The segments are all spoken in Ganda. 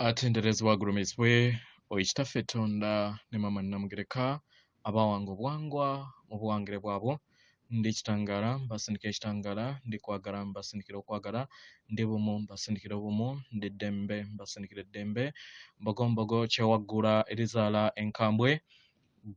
Atenderezebwa agulumizibwe oyo Kitaffe Tonda ne Maama Nnamugereka abawanga obuwangwa mu buwangire bwabwo. Ndi kitangaala mbasindikira ekitangaala, ndi kwagala mbasindikira okwagala, ndi bumu mbasindikira obumu, ndi ddembe mbasindikira eddembe. Mbogombogo kyewaggula erizaala enkambwe,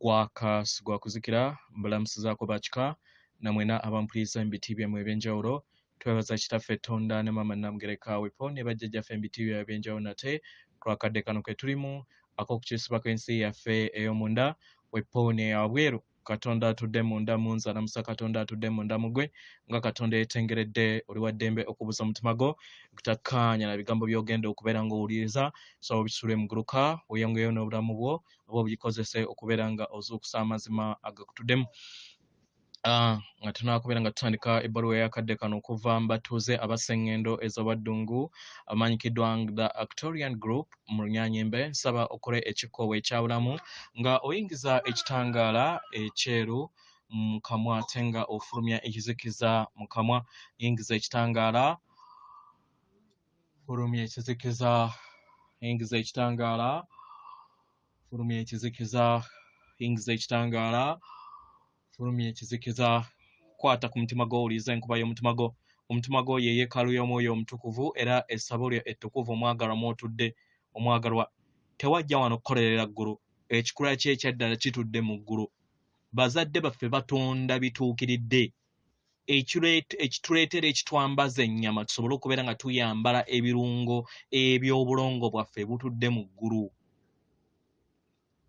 gwaka sigwa kuzikira, mbalamusizaako bakika namwena abampuliriza mu biti byammwe eby'enjawulo. Twebaza Kitaffe Tonda ne Maama Nnamugereka Wepo ne bajjajjaffe mu biti byabwe eby'enjawulo nate kulwakadde kano ke tulimu ak'okukyusibwako ensi yaffe ey'omunda wepo n'eyawabweru. Katonda atudde munda mu nze alamusa Katonda atudde munda mu ggwe nga Katonda yeetengeredde oli wa ddembe okubuza omutima gwo gutakkaanya na bigambo by'ogenda okubeera ng'owuliriza so obisule muguluka weeyongeyo n'obulamu bwo oba obikozese okubeera nga ozuukusa amazima agakutuddemu. Nga tunakubeera nga tutandika ebbaluwa eyakadde kano okuva mu batuuze abasengendo ez'obaddungu abamanyikiddwa the Actorian Group mu Lunyanyembe, nsaba okole ekikoowa ekyabulamu nga oyingiza ekitangaala ekyeru mu kamwa ate nga ofulumya ekizikiza mu kamwa. Yingiza ekitangaala, fulumya ekizikiza, yingiza ekitangaala, fulumya ekizikiza, yingiza ekitangaala, fulumya ekizikiza. Kwata ku mutima gwo, owulirize enkuba y'omutima gwo. Omutima gwo ye yeekaalu y'Omwoyo Omutukuvu era essabo lyo ettukuvu omwagalwa mw'otudde. Omwagalwa, tewajja wano kukolerera ggulu. Ekikula kye ekyaddala kitudde mu ggulu. Bazadde baffe batonda bituukiridde ekituleetera ekitwambaza ennyama tusobole okubeera nga tuyambala ebirungo eby'obulongo bwaffe butudde mu ggulu.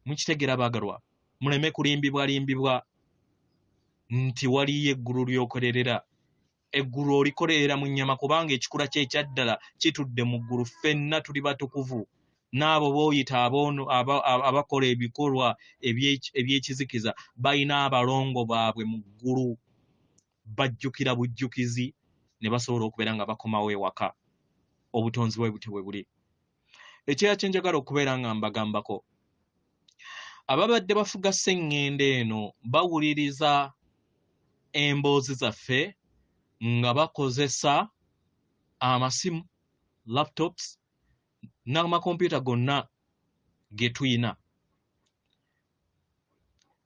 Mukitegeera baagalwa, muleme kulimbibwalimbibwa nti waliyo eggulu ly'okolerera. Eggulu olikolerera mu nnyama kubanga ekikula kye ekyaddala kitudde mu ggulu. Ffenna tuli batukuvu. N'abo b'oyita abakola ebikolwa eby'ekizikiza balina abalongo baabwe mu ggulu. Bajjukira bujjukizi ne basobola okubeera nga bakomawo ewaka. Obutonzi bwe butyo bwe buli. Ekirala kye njagala okubeera nga mbagambako, ababadde bafuga sseŋŋendo eno bawuliriza emboozi zaffe nga bakozesa amasimu, laptops n'amakompyuta gonna ge tuyina.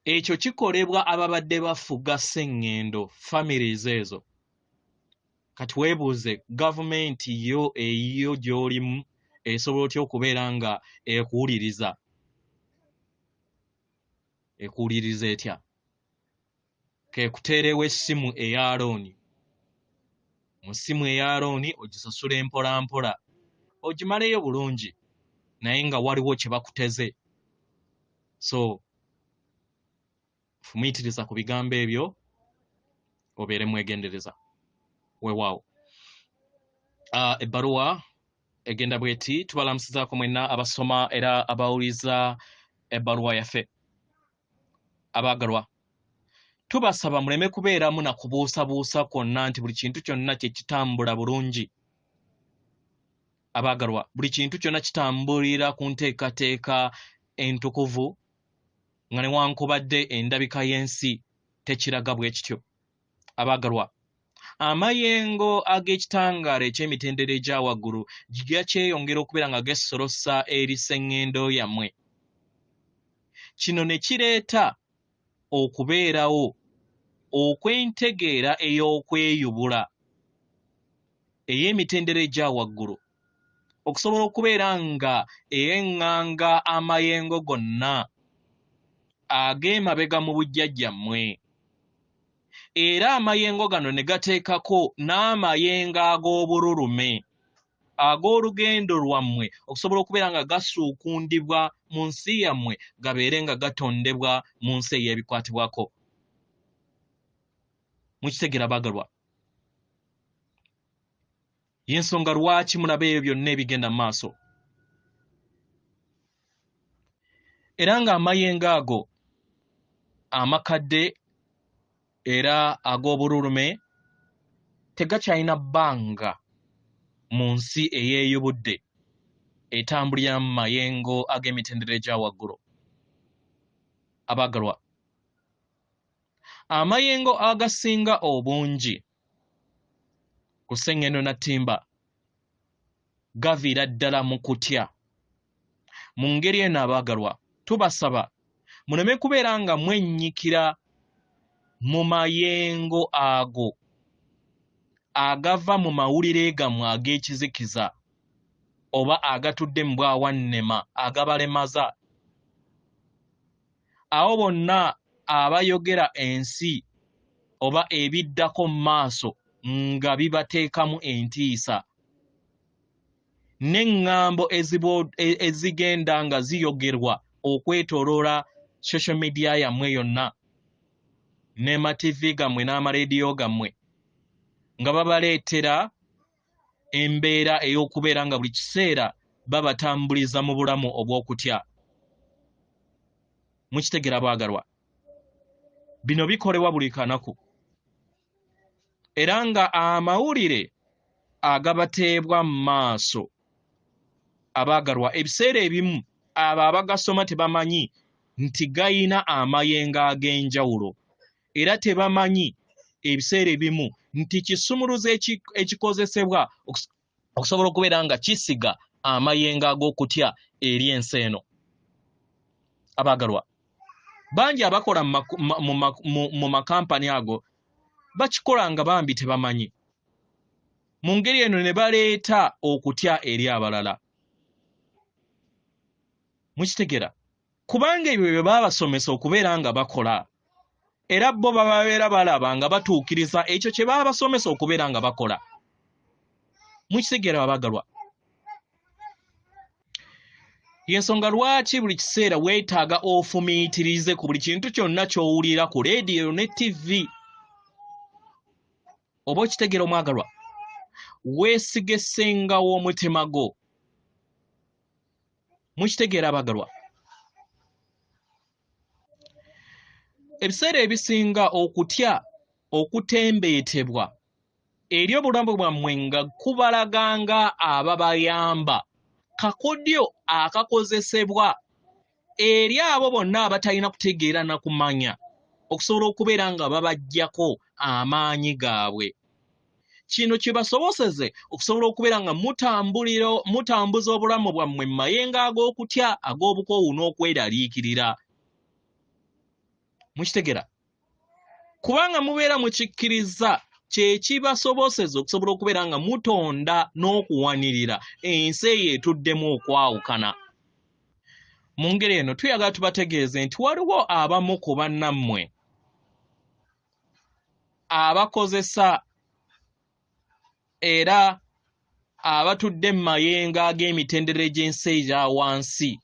Ekyo kikolebwa ababadde bafuga sseŋŋendo, families ezo. Kati weebuuze gavumenti yo eyiyo gy'olimu esobola otya okubeera nga ekuwuliriza? Ekuwuliriza etya? Kekuteerewo essimu eya looni. Mu ssimu eya looni ogisasula mpola mpola ogimaleyo bulungi, naye nga waliwo kye bakuteze. So fumiitiriza ku bigambo ebyo obeere mwegendereza. Weewaawo. Ebbaluwa egenda bweti: tubalamusizaako mwenna abasoma era abawuliriza ebbaluwa yaffe. Abaagalwa, tubasaba muleme kubeeramu na kubuusabuusa kwonna nti buli kintu kyonna kye kitambula bulungi. Abaagalwa, buli kintu kyonna kitambulira ku nteekateeka entukuvu nga newankubadde endabika y'ensi tekiraga bwe kityo. Abaagalwa, amayengo ag'ekitangaala eky'emitendera egya waggulu gakyeyongera okubeera nga gesolosa eri sseŋŋendo yammwe. Kino ne kireeta okubeerawo okw'entegeera ey'okweyubula ey'emitendera egya waggulu okusobola okubeera nga eyeŋŋanga amayengo gonna ag'emabega mu bujjajjammwe. Era amayengo gano ne gateekako n'amayengo ag'obululume ag'olugendo lwammwe okusobola okubeera nga gasuukundibwa mu nsi yammwe gabeere nga gatondebwa mu nsi ey'ebikwatibwako. Mukitegeera baagalwa? Y'ensonga lwaki mulaba ebyo byonna ebigenda mu maaso. Era ng'amayengo ago amakadde era ag'obululume tegakyalina bbanga mu nsi eyeeyubudde etambulira mu mayengo ag'emitendera egya waggulu. Abaagalwa, amayengo agasinga obungi ku sseŋŋendo na ttimba gaviira ddala mu kutya. Mu ngeri eno abaagalwa, tubasaba muleme kubeera nga mwennyikira mu mayengo ago agava mu mawulire gammwe ag'ekizikiza oba agatudde mu bwawannema agabalemaza. Abo bonna abayogera ensi oba ebiddako mu maaso nga bibateekamu entiisa n'eŋŋambo ezigenda nga ziyogerwa okwetooloola social media yammwe yonna ne ma TV gammwe n'amaleediyo gammwe nga babaleetera embeera ey'okubeera nga buli kiseera babatambuliza mu bulamu obw'okutya. Mukitegera baagalwa, bino bikolebwa buli kanaku era nga amawulire agabateebwa mu maaso abaagalwa ebiseera ebimu abo abagasoma tebamanyi nti gayina amayengo ag'enjawulo era tebamanyi ebiseera ebimu nti kisumuluzo ekikozesebwa okusobola okubeera nga kisiga amayengo ag'okutya eri ensi eno. Abaagalwa bangi abakola mu makampani ago bakikola nga bambi tebamanyi. Mu ngeri eno ne baleeta okutya eri abalala. Mukitegera? Kubanga ebyo bye baabasomesa okubeera nga bakola, era bo bababeera balaba nga batuukiriza ekyo kye baabasomesa okubeera nga bakola. Mukitegeera abagalwa? Y'ensonga lwaki buli kiseera weetaaga ofumiitirize ku buli kintu kyonna ky'owulira ku leediyo ne ttivi. Oba okitegeera omwagalwa? Weesige ssenga w'omutima gwo. Mukitegeera abagalwa? Ebiseera ebisinga okutya okutembeetebwa eri obulamu bwammwe nga kubalaga nga ababayamba kakodyo akakozesebwa eri abo bonna abatalina kutegeera na kumanya okusobola okubeera nga babaggyako amaanyi gaabwe. Kino kibasoboseze okusobola okubeera nga mutambuza obulamu bwammwe mu mayengo ag'okutya, ag'obukoowu n'okweraliikirira. Mukitegera? Kubanga mubeera mukikkiriza kye kibasoboseza okusobola okubeera nga mutonda n'okuwanirira ensi eyo etuddemu okwawukana. Mu ngeri eno tuyagala tubategeeze nti waliwo abamu ku bannammwe abakozesa era abatudde mu mayengo ag'emitendera egy'ensi eya wansi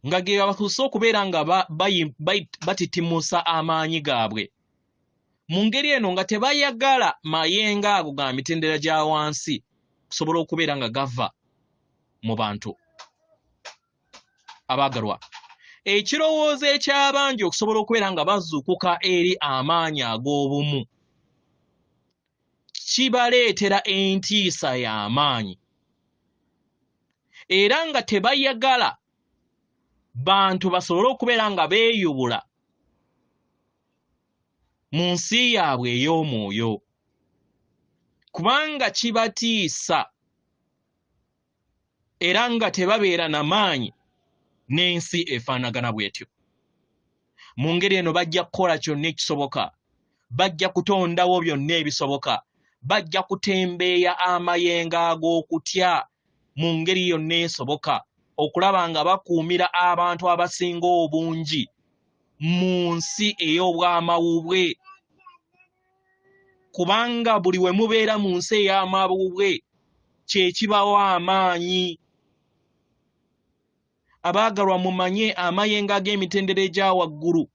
nga ge babatuuse okubeera nga batitimusa amaanyi gaabwe mu ngeri eno nga tebayagala mayengo ago ga mitendera gya wansi kusobola okubeera nga gava mu bantu. Abaagalwa, ekirowoozo eky'abangi okusobola okubeera nga bazuukuka eri amaanyi ag'obumu kibaleetera entiisa y'amaanyi era nga tebayagala bantu basobole okubeera nga beeyubula mu nsi yaabwe ey'omwoyo kubanga kibatiisa era nga tebabeera na maanyi n'ensi efaanagana bw'etyo. Mu ngeri eno bajja kukola kyonna ekisoboka, bajja kutondawo byonna ebisoboka, bajja kutembeeya amayengo ag'okutya mu ngeri yonna esoboka okulaba nga bakuumira abantu abasinga obungi mu nsi ey'obwamawubwe, kubanga buli we mubeera mu nsi ey'amawubwe kye kibawa amaanyi. Abaagalwa, mumanye amayengo ag'emitendera egya waggulu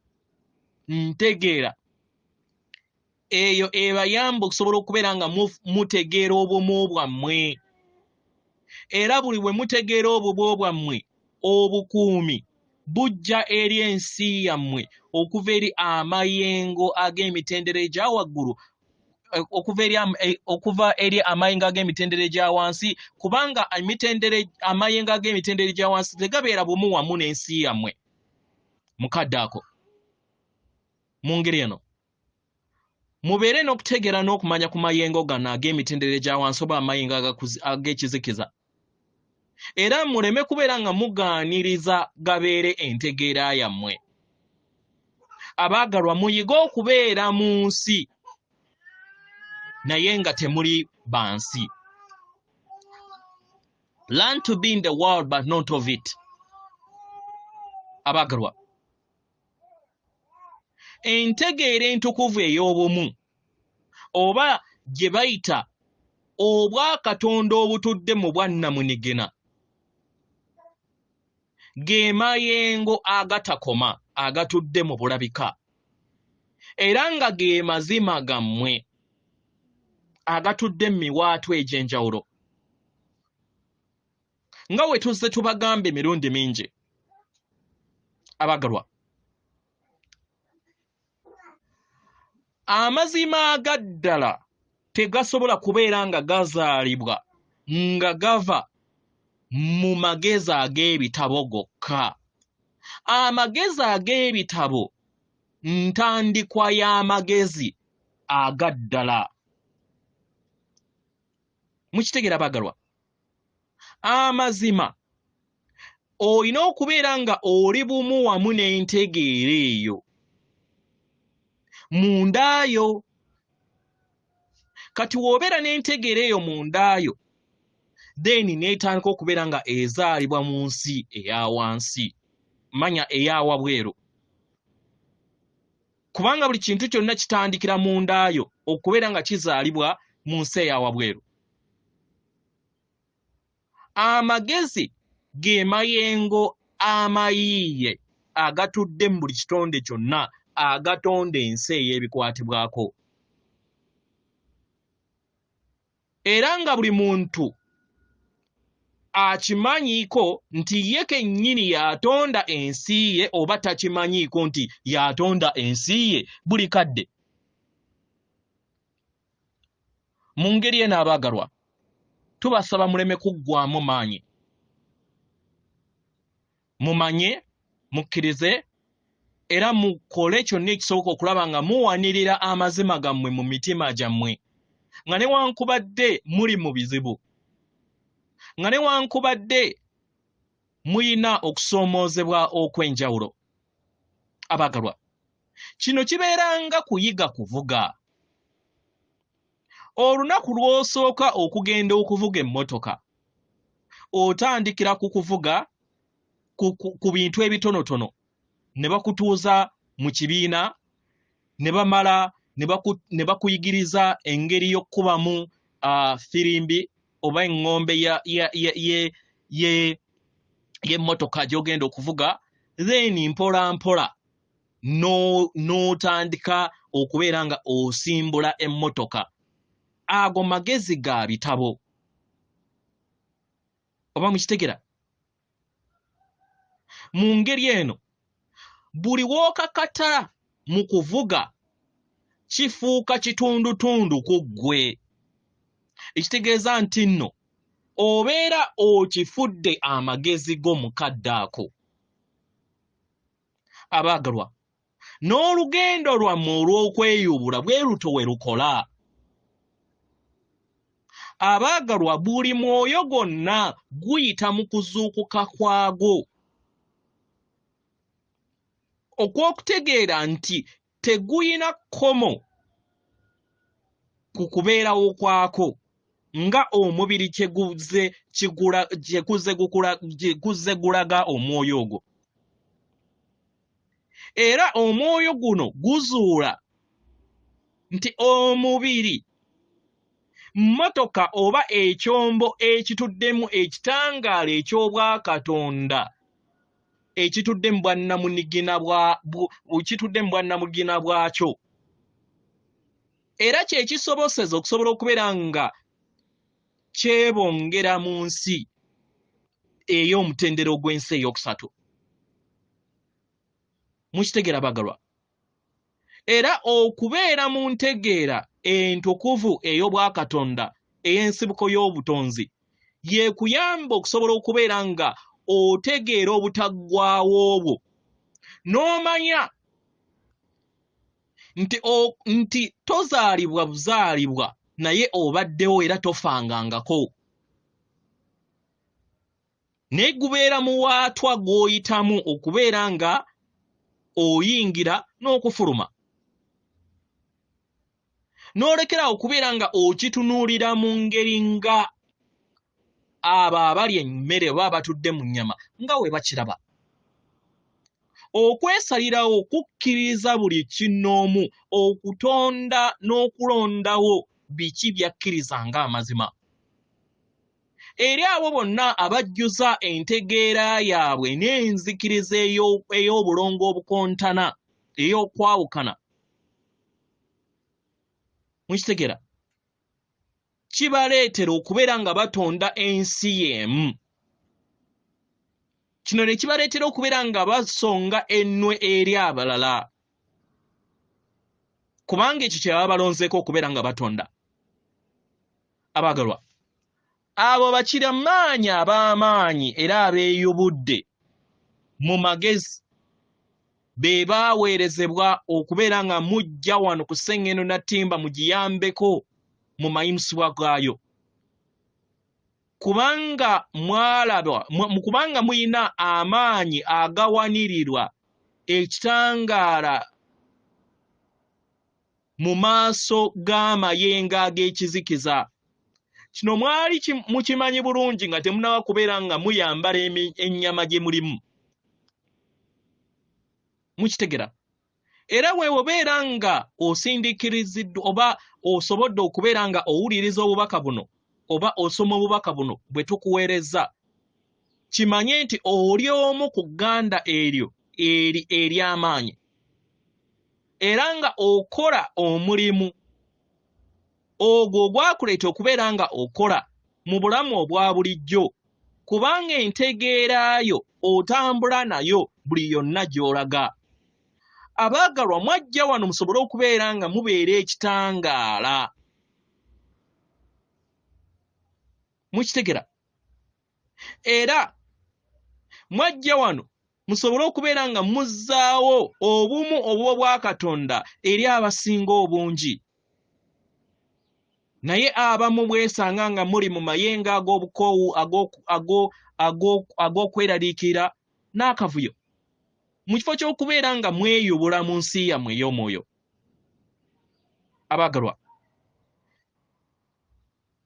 ntegeera eyo ebayamba okusobola okubeera nga mutegeera obumu bwammwe, era buli bwe mutegeera obumu bwammwe obukuumi bujja eri ensi yammwe okuva eri amayengo ag'emitendera egya waggulu, okuva eri amayengo ag'emitendera egya wansi, kubanga amayengo ag'emitendera egya wansi tegabeera bumu wamu n'ensi yammwe mu kadde ako. Mu ngeri eno mubeere n'okutegeera n'okumanya ku mayengo gano ag'emitendera egya wansi oba amayengo ag'ekizikiza. Era muleme kubeera nga mugaaniriza gabeere entegeera yammwe. Abaagalwa, muyige okubeera mu nsi naye nga temuli ba nsi. Learn to be in the world but not of it. Abaagalwa, entegeera entukuvu ey'obumu oba gye bayita obwakatonda obutudde mu bwannamunigina ge mayengo agatakoma agatudde mu bulabika, era nga ge mazima gammwe agatudde mu miwaatwa egy'enjawulo, nga we tuzze tubagamba emirundi mingi. Abagalwa, amazima agaddala tegasobola kubeera nga gazaalibwa nga gava mu magezi ag'ebitabo gokka. Amagezi ag'ebitabo ntandikwa y'amagezi agaddala. Mukitegeera abagalwa? Amazima olina okubeera nga oli bumu wamu n'entegeera eyo mundaayo. Kati w'obeera n'entegeera eyo mundaayo, then n'etandika okubeera nga ezaalibwa mu nsi eya wansi, manya eya wabweru, kubanga buli kintu kyonna kitandikira mundaayo okubeera nga kizaalibwa mu nsi eya wabweru. Amagezi ge mayengo amayiiye agatudde mu buli kitonde kyonna agatonda ensi ey'ebikwatibwako, era nga buli muntu akimanyiiko nti ye kennyini y'atonda ensi ye oba takimanyiiko nti y'atonda ensi ye buli kadde. Mu ngeri eno abaagalwa, tubasaba muleme kuggwaamu maanyi, mumanye, mukkirize era mukole kyonna ekisoboka okulaba nga muwanirira amazima gammwe mu mitima gyammwe, nga newankubadde muli mu bizibu, nga newankubadde muyina okusoomoozebwa okw'enjawulo. Abaagalwa, kino kibeera nga kuyiga kuvuga. Olunaku lw'osooka okugenda okuvuga emmotoka, otandikira ku kuvuga ku bintu ebitonotono, ne bakutuuza mu kibiina ne bamala ne bakuyigiriza engeri y'okukubamu firimbi oba eŋŋombe y'emmotoka gy'ogenda okuvuga, then mpola mpola n'otandika okubeera nga osimbula emmotoka. Ago magezi ga bitabo, oba mukitegera? Mu ngeri eno buli w'okakata mu kuvuga kifuuka kitundutundu ku ggwe, ekitegeeza nti nno obeera okifudde amagezi go mu kadde ako. Abaagalwa, n'olugendo lwammwe olw'okweyubula bwe lutyo we lukola. Abaagalwa, buli mwoyo gwonna guyita mu kuzuukuka kwagwo okw'okutegeera nti teguyina kkomo ku kubeerawo kwako, nga omubiri kye guzze gulaga omwoyo ogwo. Era omwoyo guno guzuula nti omubiri mmotoka oba ekyombo ekituddemu ekitangaala eky'obwakatonda ekitudde mu bwannamunigina kitudde mu bwannamugina bwakyo, era kye kisoboseza okusobola okubeera nga kyebongera mu nsi ey'omutendera ogw'ensi ey'okusatu. Mukitegeera bagalwa? Era okubeera mu ntegeera entukuvu ey'obwakatonda ey'ensibuko y'obutonzi yekuyamba okusobola okubeera nga otegeera obutaggwaawo bwo, n'omanya nti tozaalibwa buzaalibwa naye obaddewo era tofangangako. Naye gubeera muwaatwa gw'oyitamu okubeera nga oyingira n'okufuluma. N'olekera okubeera nga okitunuulira mu ngeri nga abo abalya emmere oba abatudde mu nnyama nga we bakiraba. Okwesalirawo kukkiriza buli kinnoomu okutonda n'okulondawo biki by'akkiriza ng'amazima. Eri abo bonna abajjuza entegeera yaabwe n'enzikiriza ey'obulongo obukontana, ey'okwawukana, mukitegera, kibaleetera okubeera nga batonda ensi y'emu. Kino ne kibaleetera okubeera nga basonga ennwe eri abalala, kubanga ekyo kye baba balonzeeko okubeera nga batonda. Abaagalwa, abo bakiramaanyi ab'amaanyi era abeeyubudde mu magezi be baaweerezebwa okubeera nga mujja wano ku Ssengendo Nattimba mugiyambeko mu mayimusibwa gaayo, kubanga mwalaba, kubanga mulina amaanyi agawanirirwa ekitangaala mu maaso g'amayengo ag'ekizikiza. Kino mwali mukimanyi bulungi nga temunaba kubeera nga muyambala ennyama gye mulimu. Mukitegera? Era bwe obeera nga osindikiriziddwa oba osobodde okubeera nga owuliriza obubaka buno oba osoma obubaka buno bwe tukuweerezza, kimanye nti oli omu ku gganda eryo eri ery'amaanyi era nga okola omulimu ogwo ogwakuleeta okubeera nga okola mu bulamu obwa bulijjo, kubanga entegeera yo otambula nayo buli yonna gy'olaga. Abaagalwa, mwajja wano musobole okubeera nga mubeera ekitangaala. Mukitegera? Era mwajja wano musobole okubeera nga muzzaawo obumu obw'obwa Katonda eri abasinga obungi. Naye abamu bwesanga nga muli mu mayengo ag'obukoowu, ag'okweraliikirira n'akavuyo, mu kifo ky'okubeera nga mweyubula mu nsi yammwe ey'omwoyo. Abaagalwa,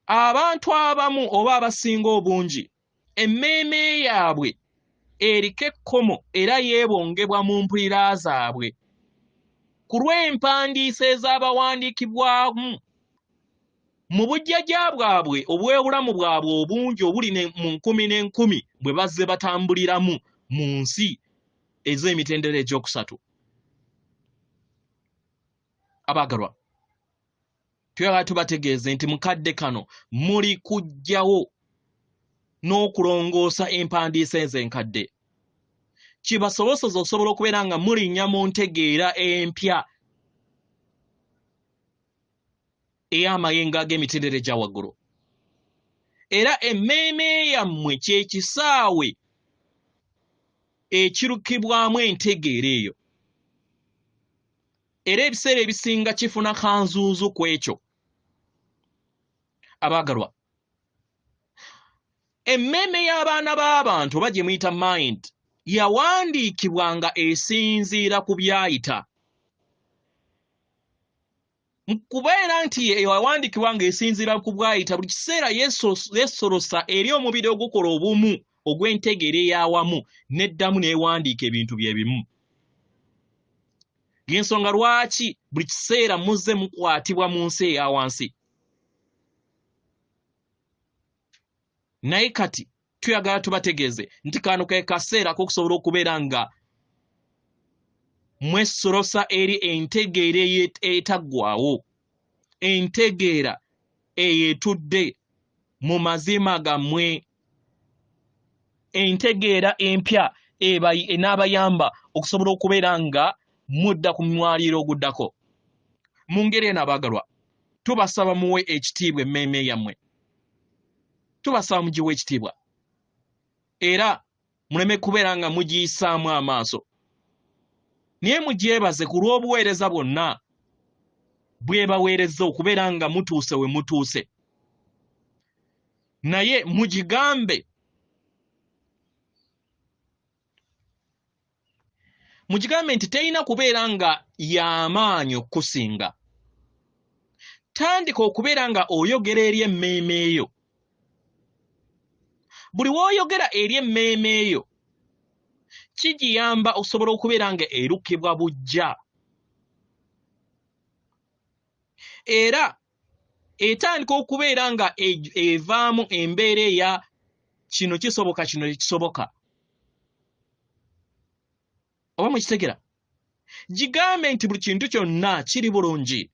abantu abamu oba abasinga obungi emmeeme yaabwe eriko ekkomo era yeebongebwa mu mpulira zaabwe ku lw'empandiisa ez'abawandiikibwamu mu bujjajja bwabwe obw'obulamu bwabwe obungi obuli mu nkumi n'enkumi bwe bazze batambuliramu mu nsi ez'emitendera egyokusatu. Abaagalwa, Twagala tubategeeze nti mu kadde kano muli kuggyawo n'okulongoosa empandiisa ezo enkadde, kibasoboseze osobola okubeera nga mulinnya mu ntegeera empya ey'amayengo ag'emitendera egya waggulu. Era emmeeme yammwe kye kisaawe ekirukibwamu entegeera eyo. Era ebiseera ebisinga kifuna kanzuuzu ku ekyo. Abaagalwa, emmeeme y'abaana b'abantu oba gye muyita mind yawandiikibwa nga esinziira ku byayita. Mu kubeera nti yawandiikibwa ng'esinziira ku bwayita, buli kiseera yeesolosa eri omubiri ogukola obumu ogw'entegeera ey'awamu n'eddamu n'ewandiika ebintu bye bimu. Y'ensonga lwaki buli kiseera muzze mukwatibwa mu nsi eya wansi. Naye kati tuyagala tubategeeze nti kano ke kaseera ak'okusobola okubeera nga mwesolosa eri entegeera etaggwaawo, entegeera eyo etudde mu mazima gammwe, entegeera empya enaabayamba okusobola okubeera nga mudda ku mwaliiro oguddako. Mu ngeri eno, abaagalwa, tubasaba muwe ekitiibwa emmeeme yammwe, tubasaba mugiwe ekitiibwa era muleme kubeera nga mugiyisaamu amaaso, naye mugyebaze ku lw'obuweereza bwonna bwebaweerezza okubeera nga mutuuse we mutuuse. Naye mugigambe Mugigambe nti terina kubeera nga y'amaanyi okukusinga. Tandika okubeera nga oyogera eri emmeeme eyo. Buli w'oyogera eri emmeeme eyo kigiyamba okusobola okubeera nga erukibwa buggya. Era etandika okubeera nga evaamu embeera eya kino kisoboka kino tekisoboka. Oba mukitegera? Gigambe nti buli kintu kyonna kiri bulungi.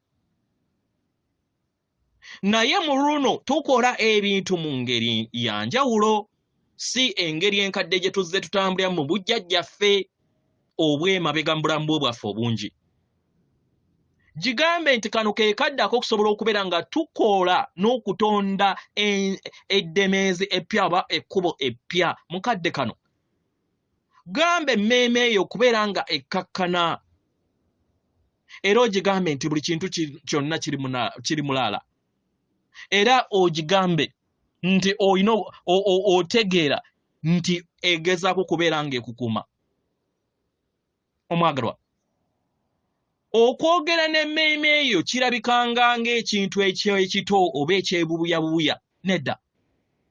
Naye mu luno tukola ebintu mu ngeri ya njawulo, si engeri enkadde gye tuzze tutambulira mu bujjajjaffe obw'emabega mu bulamu bwaffe obungi. Gigambe nti kano ke kadde ak'okusobola okubeera nga tukola n'okutonda eddemeezi eppya oba ekkubo eppya mu kadde kano. Gamba emmeeme eyo okubeera nga ekkakkana era ogigambe nti buli kintu kyonna kiri mulaala, era ogigambe nti olina otegeera nti egezaako kubeera ng'ekukuuma. Omwagalwa, okwogera n'emmeeme eyo kirabikanga ng'ekintu ekito oba ekyebubuyabuya. Nedda,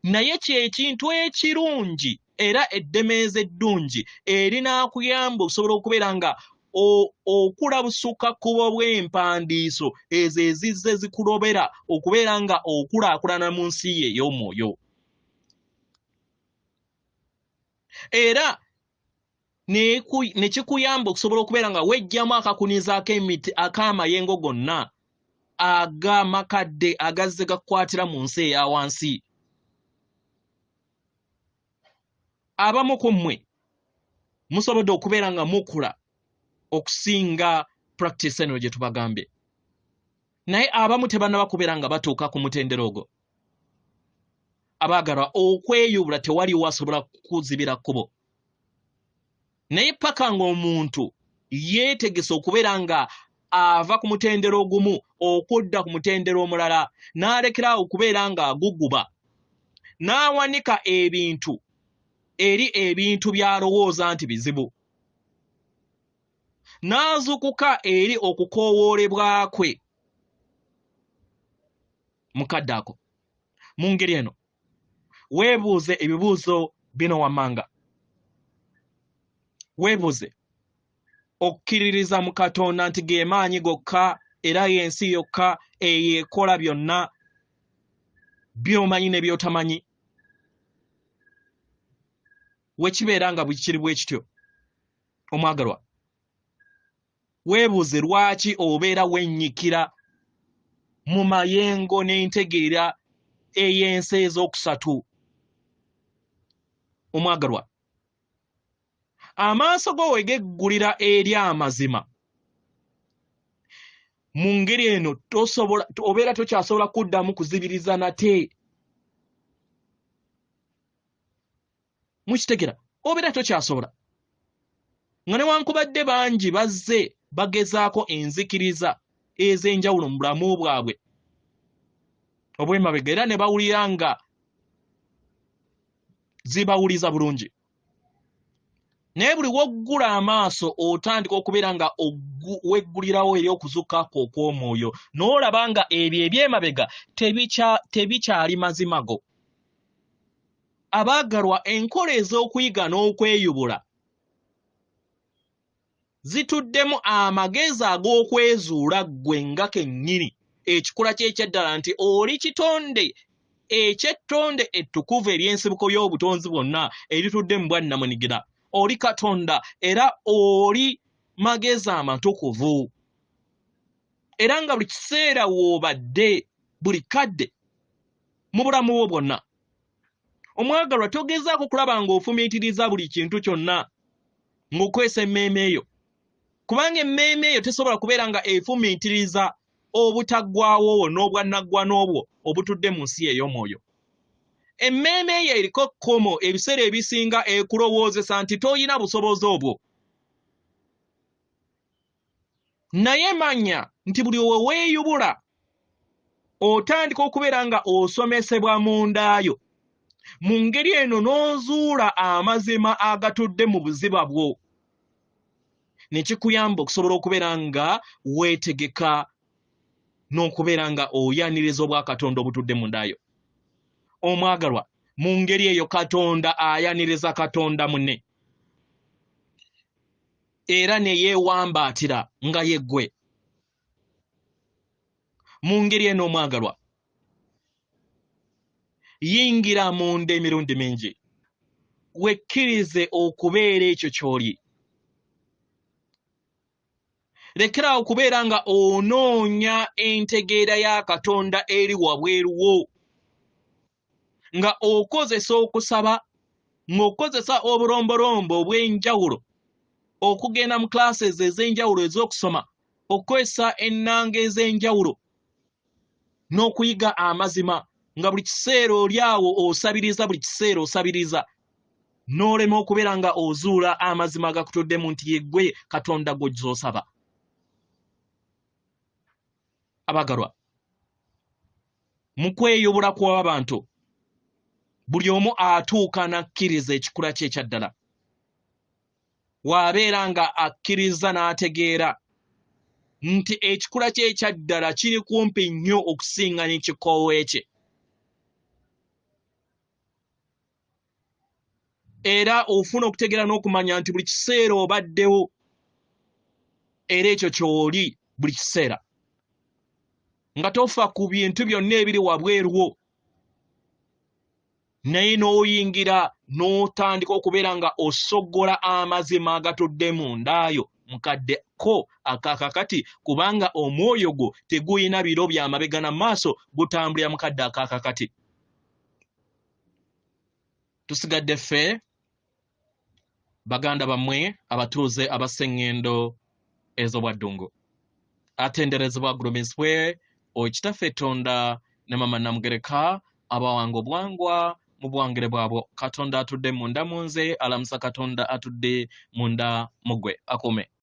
naye ky'ekintu ekirungi era eddemeezi eddungi erinaakuyamba okusobola okubeera nga okula busukka kkubo bw'empandiiso ezo ezizze zikulobera okubeera nga okulaakulana mu nsi yo ey'omwoyo. Era ne kikuyamba okusobola okubeera nga weggyamu akakunizo ak'emiti ak'amayengo gonna ag'amakadde agazze gakukwatira mu nsi eya wansi. Abamu ku mmwe musobodde okubeera nga mukula okusinga practice eno gye tubagambye, naye abamu tebannaba kubeera nga batuuka ku mutendera ogwo. Abaagalwa, okweyubula tewaliwo asobola kukuzibira kkubo, naye paka ng'omuntu yeetegese okubeera nga ava ku mutendera ogumu okudda ku mutendera omulala, n'alekera awo okubeera ng'aguguba, n'awanika ebintu eri ebintu by'alowooza nti bizibu, n'azukuka eri okukoowoolebwa kwe mu kadde ako. Mu ngeri eno weebuuze ebibuuzo bino wammanga. Weebuuze, okkiririza mu Katonda nti ge maanyi gokka era y'ensi yokka eyo ekola byonna by'omanyi ne by'otamanyi? We kibeera nga bwe kiri bwe kityo, omwagalwa, weebuuze lwaki obeera wennyikira mu mayengo n'entegeera ey'ensi ez'okusatu. Omwagalwa, amaaso go we geggulira eri amazima mu ngeri eno, tosobola, obeera tokyasobola kuddamu kuzibiriza nate. Mukitegera? Obeera tokyasobola, nga newankubadde bangi bazze bagezaako enzikiriza ez'enjawulo mu bulamu bwabwe obw'emabega era ne bawulira nga zibawuliza bulungi, naye buli w'oggula amaaso otandika okubeera nga weggulirawo eri okuzuukuka kwo okw'omwoyo, n'olaba nga ebyo eby'emabega tebikyali mazima go. Abaagalwa, enkola ez'okuyiga n'okweyubula zituddemu amagezi ag'okwezuula ggwe nga kennyini ekikula ky'ekyaddala nti oli kitonde eky'ettonde ettukuvu ery'ensibuko y'obutonzi bwonna eritudde mu bwannamunigina. Oli Katonda era oli magezi amatukuvu, era nga buli kiseera w'obadde buli kadde mu bulamu bwo bwonna. Omwagalwa, togezaako kulaba ng'ofumiitiriza buli kintu kyonna ng'okwesa emmeeme eyo, kubanga emmeeme eyo tesobola kubeera nga efumiitiriza obutaggwaawo obwo n'obwannaggwano obwo obutudde mu nsi ey'omwoyo. Emmeeme eyo eriko kkomo, ebiseera ebisinga ekulowoozesa nti toyina busobozi obwo. Naye manya nti buli we weeyubula otandika okubeera nga osomesebwa mundaayo mu ngeri eno, n'ozuula amazima agatudde mu buziba bwo. Ne kikuyamba okusobola okubeera nga weetegeka n'okubeera nga oyaniriza obwakatonda obutudde mundayo. Omwagalwa, mu ngeri eyo Katonda ayaniriza Katonda munne era ne yeewambaatira nga yeggwe. Mu ngeri eno omwagalwa, yingira munda emirundi mingi, wekkirize okubeera ekyo ky'oli. Lekera okubeera nga onoonya entegeera ya Katonda eri wabweru wo, nga okozesa okusaba, ng'okozesa obulombolombo obw'enjawulo, okugenda mu classes ez'enjawulo ez'okusoma, okukozesa ennanga ez'enjawulo n'okuyiga amazima, nga buli kiseera oli awo osabiriza, buli kiseera osabiriza, n'olema okubeera nga ozuula amazima agakutuddemu nti yeggwe Katonda gw'ozosaba. Abagalwa, mu kweyubula kw'abantu buli omu atuuka n'akkiriza ekikula kye ekyaddala. W'abeera nga akkiriza n'ategeera nti ekikula kye ekyaddala kiri kumpi nnyo okusinga n'ekikoowe kye, era ofuna okutegeera n'okumanya nti buli kiseera obaddewo, era ekyo ky'oli buli kiseera, nga tofa ku bintu byonna ebiri wabweru wo, naye n'oyingira n'otandika okubeera nga osogola amazima agatudde mu ndaayo mukadde ko akakakati, kubanga omwoyo gwo tegulina biro bya mabega na maaso, gutambulira mukadde akakakati. Tusigadde ffe baganda bammwe abatuuze abaseŋŋendo ez'obwaddungu. Atenderezebwa agulumizibwe oyo Kitaffe Tonda ne Mama Namugereka abawanga obwangwa mu buwangire bwabwo. Katonda atudde munda mu nze alamusa Katonda atudde munda mu ggwe. Akuume.